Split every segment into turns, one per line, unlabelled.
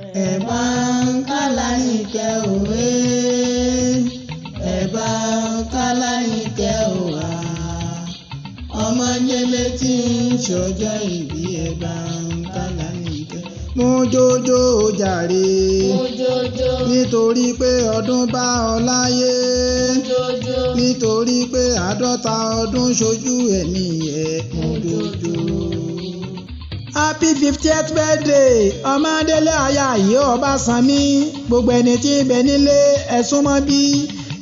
Ẹ̀bá ń kálá nìkẹ́ òwe, ẹ̀bá ń kálá nìkẹ́ òwà. Ọmọdélé tí ń ṣọjọ́ ìbí, ẹ̀bá ń kálá nìkẹ́. Mú jójó jàre.
Mójójó.
Nítorí pé ọdún bá ọ láyé.
Mójójó.
Nítorí pé 50 ọdún ṣojú ẹ̀mí ẹ̀, mú jójó. Happy 50th birthday, Ọmọdélé aya yìí Ọbásanmi. Gbogbo ẹni tí ń bẹ nílé, ẹ súnmọ́ bí.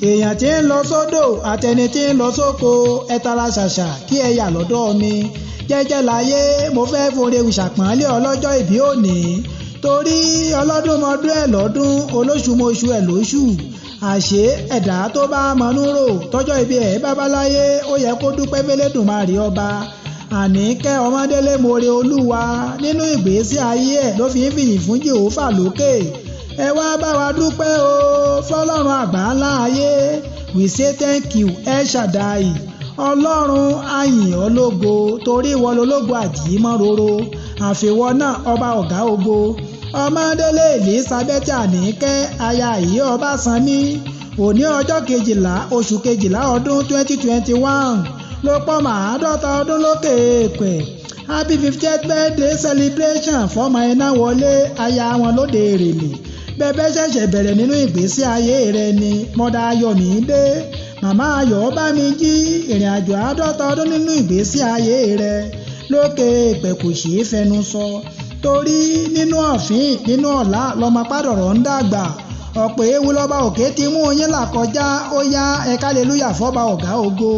Èèyàn tí ń lọ sódò àtẹni tí ń lọ sóko, ẹ tara ṣàṣà kí ẹ yà lọ́dọ̀ mi. Jẹ́jẹ́ láyé, mo fẹ́ fòrè ìṣàpọ́nlé ọlọ́jọ́ ìbí òní, torí ọlọ́dúnmọ́dún ẹ̀ lọ́dún, olóṣùmọ̀ṣù ẹ̀ lóṣù. Àṣé ẹ̀dá tó bá mọnú rò tọ́jọ́ ìbí ẹ̀ bábáláyé, ó yẹ kó dúpẹ́ fẹ́lẹ́dùmarè ọba. Àníkẹ́ Ọmọdélé more Olúwa nínú ìgbésí ayé ẹ̀ ló fi ń fìyìn fún Jèhófà lókè. Ẹ wá bá wa dúpẹ́ o fọlọ́run àgbà ńlá ayé. We say thank you, El Shaddai. Ọlọ́run ayìn ológo, torí ìwọ lológo àjímọ́ roro, àfiwọ́ náà ọba ọ̀gá ògo. Ọmọdélé Elizabeth Àníkẹ́ aya yìí Ọbásanmi, òní ọjọ́ 12 oṣù 12 ọdún 2021 ló pọ́ 50 ọdún lókè èèpẹ̀. Happy 50th birthday celebration fọmọ iná wọlé aya wọn lóde Èrèlè. Bẹ́ẹ̀ ṣẹ̀ṣẹ̀ bẹ̀rẹ̀ nínú ìgbésí ayé rẹ ni mọ́dà Ayọ̀mídé, màmá Ayọ̀ bá mi jí. Ìrìn àjò 50 ọdún nínú ìgbésí ayé rẹ lókè èèpẹ̀ kò ṣeé fẹnu sọ, torí nínú ọ̀fìn nínú ọ̀la lọmọ pàdọ̀rọ̀ ń dàgbà. Ọ̀pọ̀ ewu lọ́ba òkè ti mú yín là kọjá. Ó yá, ẹ̀ka lelúyà fọ́ba ọ̀gá ògo.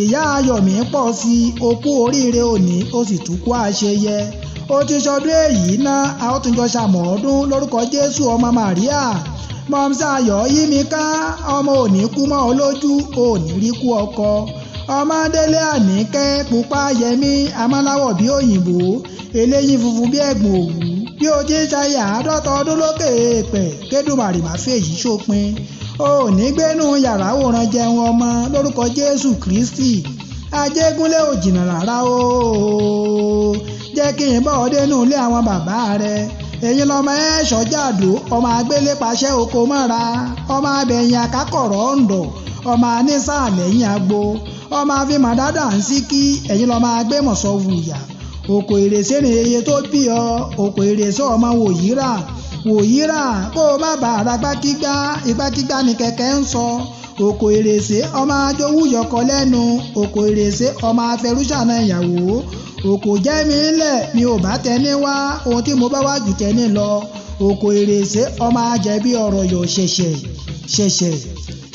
Ìyá Ayọ̀mí pọ̀ sí i, okú oríire òní, ó sì tún kú àṣeyẹ. Ó ti ṣọdún èyí ná, a ó tún jọ ṣàmọ̀ọ́dún lórúkọ Jésù ọmọ Màríà. Mọ̀mísà Ayọ̀ yí mi ká, ọmọ òní kú mọ́ ọ lójú, òní rí kú ọkọ. Ọmọdélé Àníkẹ́ pupa yẹmí amáláwọ̀ bí òyìnbó, eléyìí funfun bí ẹ̀gbọ̀n òwú. Bí o ti ń ṣayé 50 ọdún lókè èèpẹ̀, kédùmarè má fèyí sópin. O ò ní gbénú yàrá wòran jẹun ọmọ lórúkọ Jésù Kristi. Ajégúnlé ò jìnnà rárá o, jẹ́ kí n bọ́ ọ dénú ilé àwọn bàbá rẹ. Ẹ̀yin lọmọ ẹ̀ ṣọ́jàdó, ọmọ agbélépaṣẹ́ oko mọ́ra, ọmọ abẹ̀yìn àkákọ̀rọ̀ ǹdọ̀, ọmọ anísà lẹ́yìn agbo, ọmọ àfihàn dáadáa ń síkí. Ẹ̀yin lọmọ agbémọ̀sọ wùyà òkò ìrèsé ni eye tó bí ọ. Òkò ìrèsé ọmọ wòyíra wòyíra, kó o má bàa ra gbákígbá ìgbákígbá ni kẹ̀kẹ́ ń sọ. Òkò ìrèsé ọmọ ajówú yọkọ lẹ́nu. Òkò ìrèsé ọmọ afẹrúṣàna ìyàwó. Òkò jẹ́ mi ńlẹ̀, mi ò bá tẹni wá ohun tí mo bá wá jù tẹni lọ. Òkò ìrèsé ọmọ ajẹbí ọ̀rọ̀ yọ̀ ṣẹ̀ṣẹ̀ ṣẹ̀ṣẹ̀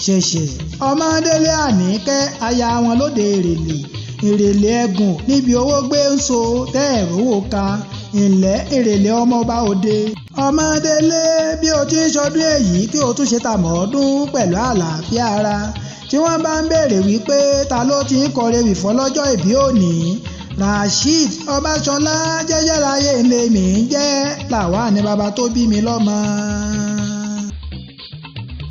ṣẹ̀ṣẹ̀. Ọmọdélé Àníkẹ́ aya wọn lóde Èrèlè, Èrèlè ẹ̀gùn níbi owó gbé ń so tẹ́ ẹ̀rọ wò ká ńlẹ̀, Èrèlè ọmọọba òde. Ọmọdélé, bí o ti ń ṣọdún èyí, kí o tún ṣe tàmọ́ọ́dún pẹ̀lú àlàáfíà ara. Tí wọ́n bá ń béèrè wípé ta ló ti ń kọrin ewì fọlọ́jọ́ ìbí òní, Rasheed Ọbaṣọlá jẹ́jẹ́láyé lèmi ń jẹ́, làwa ni bàbá tó bí mi lọ́mọ.